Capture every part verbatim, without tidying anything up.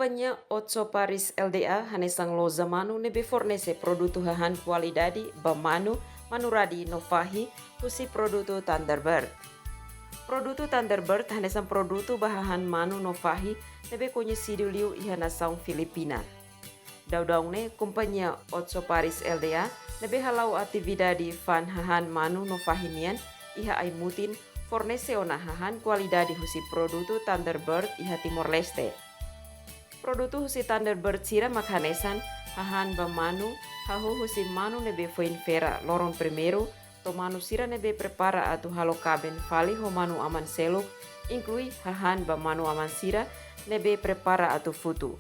Nia Otso Paris L D A hanesan loja manu ne'ebé fornese produtu hahán kualidade ba manu, manu-rade no fahi husi produtu Thunderbird. Produtu Thunderbird hanesan produtu ba hahán manu no fahi ne'ebé koñesidu liu iha nasaun Filipina. Daudaun ne'e, kompañia Otso Paris L D A ne'ebé hala'o atividade fa'an hahán manu no fahi nian iha ai-mutin, fornese ona hahán kualidade husi produtu Thunderbird iha Timor-Leste. Produtu husi Thunderbird sira mak hanesan hahán ba manu, hahú husi manu ne'ebé foin fera loron primeiru, to'o manu sira ne'ebé prepara atu halo kaben fali ho manu-aman seluk, inklui hahán ba manu-aman sira ne'ebé prepara atu futu.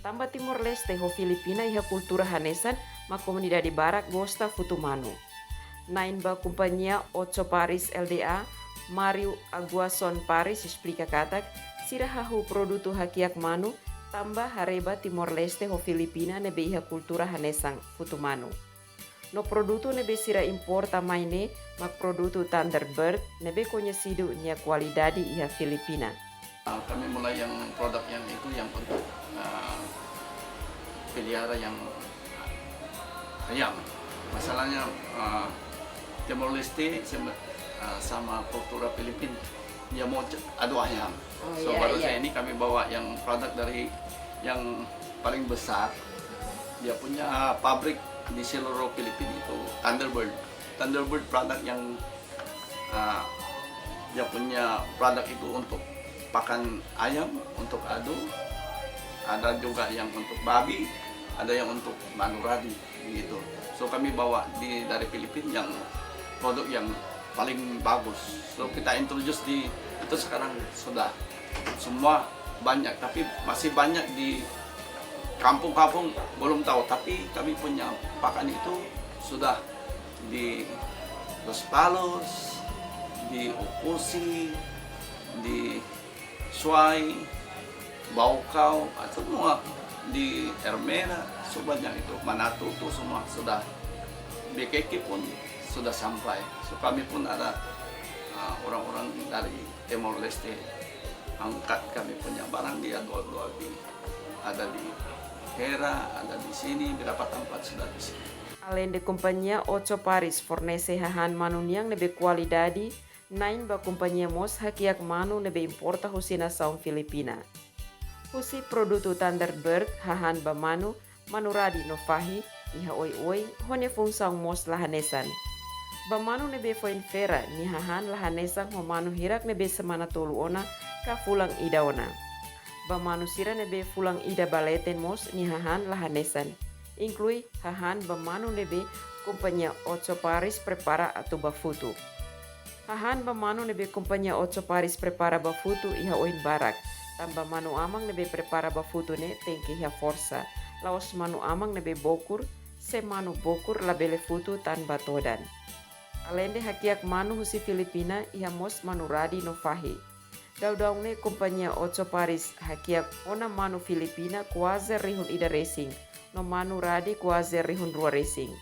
Tanba Timor-Leste ho Filipina iha kultura hanesan, mak komunidade barak gosta futu manu. Na'in ba kompañia Otso Paris L D A, Mario Aguason Paris esplika katak, sira hahú produtu hakiak manu, tanba haree ba Timor-Leste ho Filipina ne'ebé iha kultura hanesan futu manu. No produtu ne'ebé sira importa mai ne'e mak produtu Thunderbird ne'ebé koñesidu nia kualidade iha Filipina. Ah, kami mulai yang produk yang itu yang untuk ah, pelihara yang ayam. Masalahnya ah, Timor Leste sama, ah, sama kultura Filipin, dia mau ce- adu ayam. Oh, So iya, baru iya. saya ini kami bawa yang produk dari yang paling besar. Dia punya pabrik di seluruh Filipin itu Thunderbird. Thunderbird produk yang ah, dia punya produk itu untuk pakan ayam, untuk adu, ada juga yang untuk babi, ada yang untuk manu-rade, begitu. So kami bawa di dari Filipina yang produk yang paling bagus. So kita introduce di itu sekarang sudah semua banyak, tapi masih banyak di kampung-kampung belum tahu. Tapi kami punya pakan itu sudah di Lospalos, di Oekusi, di Suai, Baucau, ah, semua di Ermera, sebanyak itu, Manatuto, semua sudah. B K K pun sudah sampai. So kami pun ada ah, orang-orang dari Timor Leste angkat kami punya barang dia jual-jual di ada di Hera, ada di sini, berapa tempat sudah di sini. Aleinde kompañia Otso Paris fornese hahán manu nian ne'ebé kualidade, na'in ba kompañia mós hakiak manu ne'ebé importa husi nasaun Filipina. Husi produtu Thunderbird, hahán ba manu, manu-rade no fahi, iha oioin, ho nia funsaun mós la hanesan. Ba manu ne'ebé foin fera, nia hahán la hanesan ho manu hirak ne'ebé semana tolu ona, ka fulan ida ona. Ba manu sira ne'ebé fulan ida ba leten mós nia hahán la hanesan, inklui hahán ba manu ne'ebé kompañia Otso Paris prepara atu ba futu. Hahán ba manu ne'ebé kompañia Otso Paris prepara ba futu iha oin barak, tanba manu-aman ne'ebé prepara ba futu ne'e tenke iha forsa, la'ós manu-aman ne'ebé bokur, se manu bokur labele futu tanba todan. Aleinde hakiak manu husi Filipina, iha mós manu-rade no fahi. Daudaun ne'e kompañia Otso Paris hakiak ona manu Filipina kuaze rihun ida resin, no manu-rade kuaze rihun rua resin.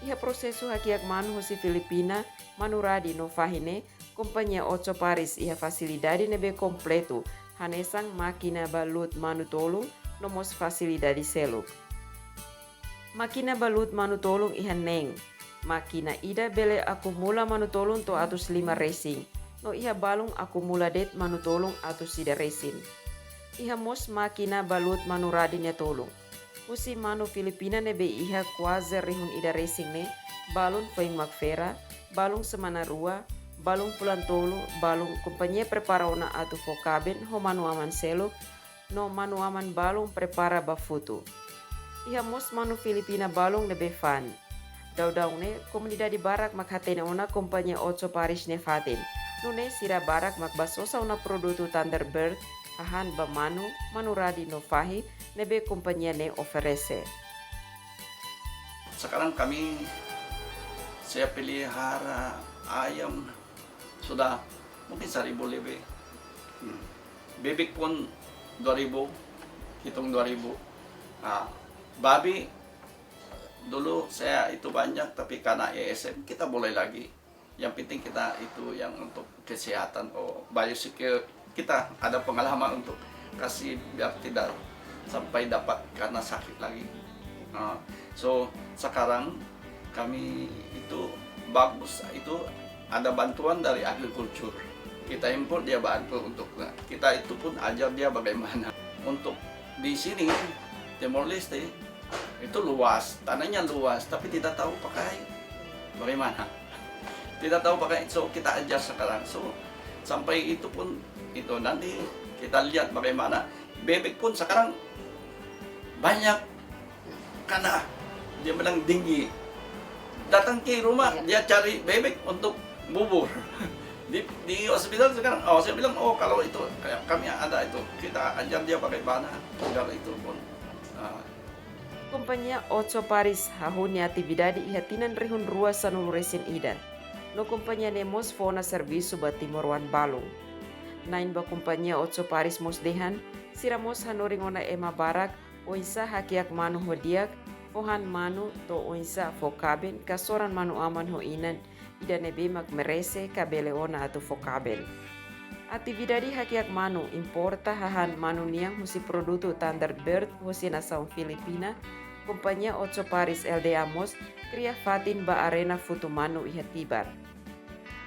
Iha prosesu hakiak manu husi Filipina, manu-rade no fahi ne'e, kompañia Otso Paris iha fasilidade ne'ebé kompletu, hanesan mákina ba luut manu-tolun, no mós fasilidade seluk. Mákina ba luut manu-tolun iha neen. Mákina ida bele akumula manu-tolun to'o atus lima resin, no iha balun akumula de'it manu-tolun atus ida resin. Iha mós mákina ba luut manu-rade nia tolun. Husi manu Filipina ne'ebé iha kuaze rihun ida resin ne'e, balun foin mak fera, balun semana rua, balun fulan tolu, balun kompañia prepara ona atu fó kaben ho manu-aman seluk, no manu-aman balun prepara ba futu. Iha mós manu Filipina balun ne'ebé fa'an. Daudaun ne'e, komunidade barak mak hatene ona kompañia Otso Paris nia fatin. Nune'e sira barak mak bá sosa ona produtu Thunderbird, hahán ba manu, manu-rade no fahi, ne'ebé kompañia ne'e oferese. Sekarang kami saya pelihara ayam sudah mungkin seribu lebih. Hmm. Bebek pun dua ribu, hitung dua ribu. Ah, babi dulu saya itu banyak, tapi karena A S M kita mulai lagi. Yang penting kita itu yang untuk kesehatan, oh, biosecure, kita ada pengalaman untuk kasih biar tidak sampai dapat karena sakit lagi. Ah, so sekarang kami itu bagus, itu ada bantuan dari agrikultur. Kita impor, dia bantu untuk, kita itu pun ajar dia bagaimana. Untuk di sini, Timor Leste, itu luas, tanahnya luas, tapi tidak tahu pakai bagaimana. Tidak tahu pakai, so kita ajar sekarang. So sampai itu pun, itu nanti kita lihat bagaimana. Bebek pun sekarang banyak karena dia bilang tinggi. Datang ke rumah, iya, dia cari bebek untuk bubur. Di, di hospital sekarang, oh, saya bilang, "Oh, kalau itu, eh, kami ada itu, kita ajar dia bagaimana." Kalau itu pun, ah. Kompañia Otso Paris hahú nia atividade iha tinan rihun rua sanulu resin ida. No kompañia ne'e mós fó ona servisu ba timoroan balun. Na'in ba kompañia Otso Paris mós dehan, sira mós hanorin ona ema barak oinsá hakiak manu ho di'ak, fó han manu to'o oinsá fó kaben ka soran manu aman ho inan, ida ne'ebé mak merese ka bele ona atu fó kaben. Atividade hakiak manu, importa hahán manu nian husi produtu Thunderbird husi nasaun Filipina, kompañia Otso Paris L D A mós kria fatin ba arena futu manu iha Tibar.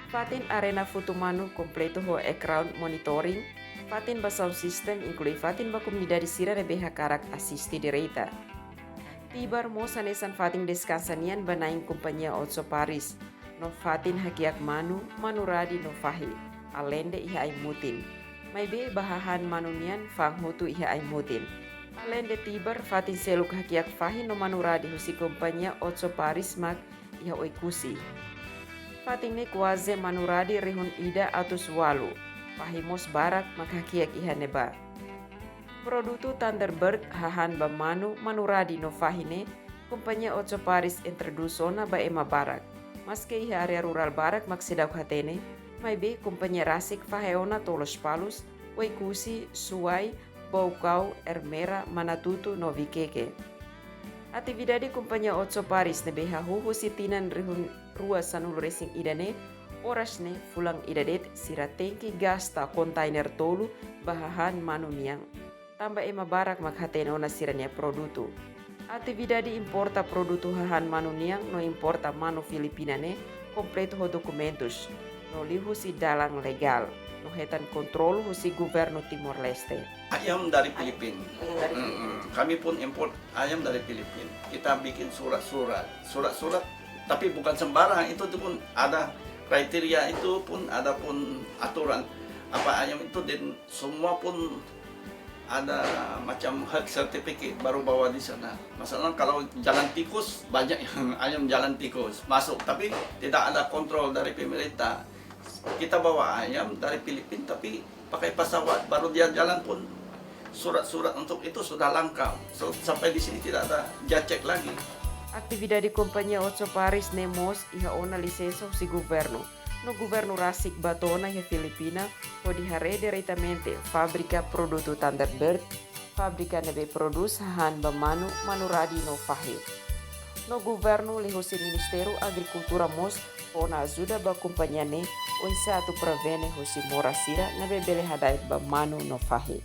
Fatin arena futu manu kompletu ho ekrán monitoring, fatin ba sound system, inklui fatin ba komunidade sira ne'ebé hakarak asiste direta. Tibar mós hanesan fatin deskansa nian ba na'in kompañia Otso Paris, no fatin hakiak manu, manu-rade no fahi, aleinde iha ai-mutin. Maibé ba hahán manu nian fa'an hotu iha ai-mutin. Aleinde Tibar, fatin seluk hakiak fahi no manu-rade husi kompañia Otso Paris mak iha Oekusi. Fatin ne'e kuaze manu-rade rihun ida atus ualu, fahi mós barak mak hakiak iha ne'ebá. Produtu Thunderbird hahán ba manu, manu-rade no fahi ne'e, kompañia Otso Paris introdús ona ba ema barak. Maske iha área rurál barak mak seidauk hatene, maibé kompañia rasik fahe ona to'o Lospalos, Oekusi, Suai, Baucau, Ermera, Manatuto no Viqueque. Atividade kompañia Otso Paris ne'ebé hahú husi tinan rihun rua sanulu resin ida ne'e, oras ne'e fulan ida de'it sira tenke gasta kontainer tolu ba hahán manu nian. Tanba ema barak mak hatene ona sira-nia produtu. Atividade importa produtu hahán manu nian no importa manu Filipina ne'e kompletu ho dokumentus, no liuhusi dalan legál, no hetan kontrolu husi governu Timor-Leste. Ayam dari Filipin. Ayam dari Filipin. Mm-mm. Kami pun import ayam dari Filipin. Kita bikin surat-surat, surat-surat, tapi bukan sembarang. Itu tu pun ada kriteria, itu pun ada pun aturan. Apa ayam itu, dan semua pun ada macam hak sertifikat baru bawa di sana. Masalah kalau jalan tikus, banyak yang ayam jalan tikus masuk, tapi tidak ada kontrol dari pemerintah. Kita bawa ayam dari Filipin, tapi pakai pesawat, baru dia jalan pun surat-surat untuk itu sudah lengkap. So, sampai di sini tidak ada, dia cek lagi. Atividade kompañia Otso Paris ne'e mós iha ona lisensa husi governu. No governu rasik bá to'o ona iha Filipina, hodi haree diretamente fábrika produtu Thunderbird, fábrika ne'ebé prodús hahán ba manu, manu-rade no fahi. No governu liuhusi Ministériu Agrikultura mós fó ona ajuda ba kompañia ne'e, oinsá atu prevene husi moras sira ne'ebé bele hada'et ba manu no fahi.